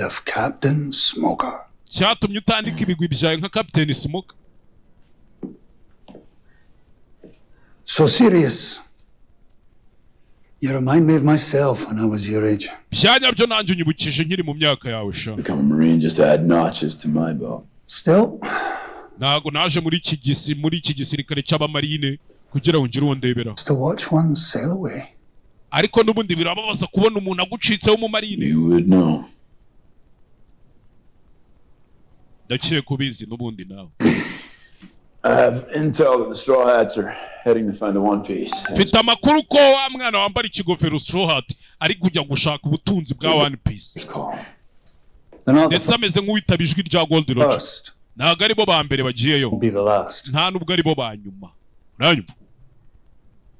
record of Captain Smoker. Cyatumye utandika ibigwi byawe nka Captain Smoker. So serious. You remind me of myself when I was your age. Byanyabyo nanjye unyibukije nkiri mu myaka yawe sha. Become a Marine just to add notches to my belt. Still, Ntabwo naje muri iki gisirikare cy'abamarine kugira ngo ngire uwo ndeberaho. to watch one sail away. Ariko n'ubundi birababaza kubona umuntu agucitseho mu marine. You would know. Ndakeka ubizi n'ubundi nawe. I have intel that the Straw Hats are heading to find the One Piece. Mfite amakuru ko wa mwana wambara ikigofero, Straw Hat, ari kujya gushaka ubutunzi bwa One Piece. Call. They're not the Ndetse ameze nk'uwitaba ijwi rya Gold Roger. first, Ntabwo aribo ba mbere bagiyeyo, be the last. nta nubwo aribo ba nyuma, uranyumva?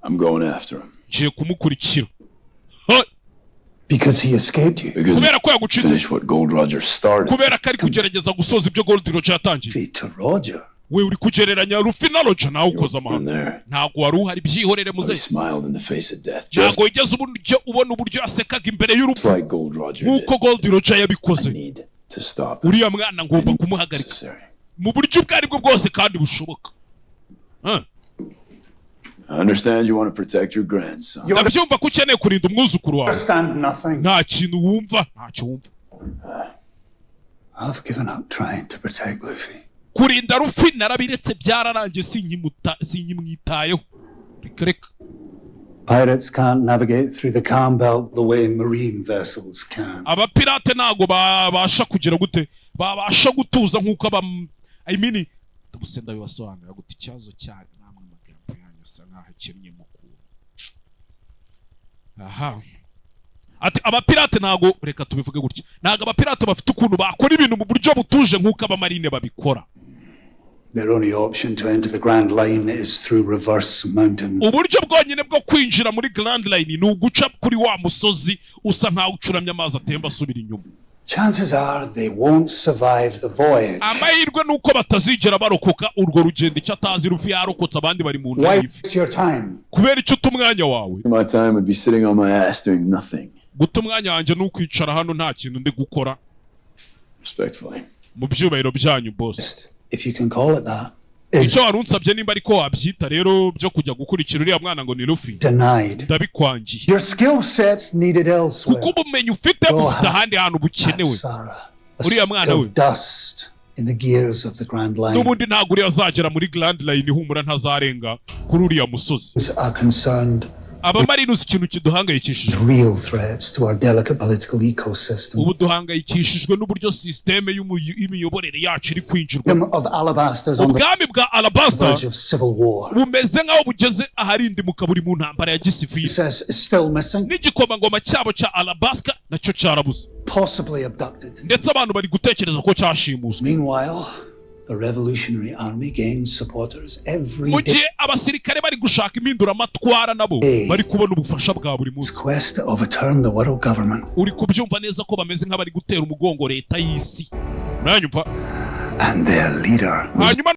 I'm going after him. Ngiye kumukurikira. Ha! Because he escaped you. Because Kubera ko yagucitse. finish what Gold Roger started. Kubera ko ari kugerageza gusoza ibyo Gold Roger yatangiye. Feet to Roger. We uri kugereranya Luffy na Roger, nawe ukoze In amahano. there. Ntabwo wari uhari, byihorere But he muzehe. smiled in the face of death. Just Ntabwo wigeze uburyo ubona uburyo yasekaga imbere y'urupfu like Gold Roger nk'uko did. Gold Roger yabikoze. Need to stop him. Uriya mwana ngomba kumuhagarika Necessary. mu buryo ubwo aribwo bwose kandi bushoboka. Ah. I understand you want to protect your grandson. You Ndabyumva ko ukeneye kurinda umwuzukuru wawe. understand nothing. Nta kintu wumva, ntacyo wumva. I've given up trying to protect Luffy. Kurinda Luffy narabiretse, byararangiye, sinkimwitayeho, reka reka. Pirates can't navigate through the calm belt the way marine vessels can. Abapirate ntabwo babasha kugira gute, babasha gutuza nk'uko aba, I mean, ubuse ndabibasobanurira gute? Ikibazo cyanyu namwe, amagambo yanyu asa nkaho akennye mu kuntu aha. Ati abapirate ntabwo, reka tubivuge gutya, ntabwo abapirate bafite ukuntu bakora ibintu mu buryo butuje nk'uko abamarine babikora. Their only option to enter the Grand Line is through Reverse Mountain. Uburyo bwonyine bwo kwinjira muri Grand Line ni uguca kuri wa musozi usa nkaho ucuramye, amazi atemba asubira inyuma. Chances are they won't survive the voyage. Amahirwe ni uko batazigera barokoka urwo rugendo. Icyo atazi, Luffy yarokotse, abandi bari mu nda Why y'ifi. waste your time? Kubera icyo uta umwanya wawe? My time would be sitting on my ass doing nothing. Guta umwanya wanjye ni ukwicara hano nta kintu ndi gukora. Respectfully. Mu byubahiro byanyu, boss. If you can call it that, is Icyo wari unsabye, nimba ariko wabyita rero, byo kujya gukurikira uriya mwana ngo ni Luffy, denied. ndabikwangiye. Your skill set's needed elsewhere. Kuko ubumenyi ufite bufite ahandi hantu bukenewe. Sarah, a Uriya mwana speck we. of dust in the gears of the Grand Line. N'ubundi ntabwo uriya azagera muri Grand Line, humura, ntazarenga kuri uriya musozi. Are concerned Abamarine, uzi ikintu kiduhangayikishije? real threats to our delicate political ecosystem. Ubu duhangayikishijwe n'uburyo sisiteme y'imiyoborere yacu iri kwinjirwa. Kingdom of Alabaster's on the Ubwami bwa Alabasta verge of civil war. bumeze nk'aho bugeze aharindimuka, buri mu ntambara ya gisivili. Princess is still missing, N'igikomangoma cyabo cya Alabaska nacyo cyarabuze, possibly abducted. ndetse abantu bari gutekereza ko cyashimuswe. Meanwhile, the Revolutionary Army gains supporters every Mu day. gihe abasirikare bari gushaka impinduramatwara, nabo bari kubona ubufasha bwa buri munsi. Quest to overturn the world government Uri kubyumva neza ko bameze nk'abari gutera umugongo leta y'isi, uranyumva? and their leader was Hanyuma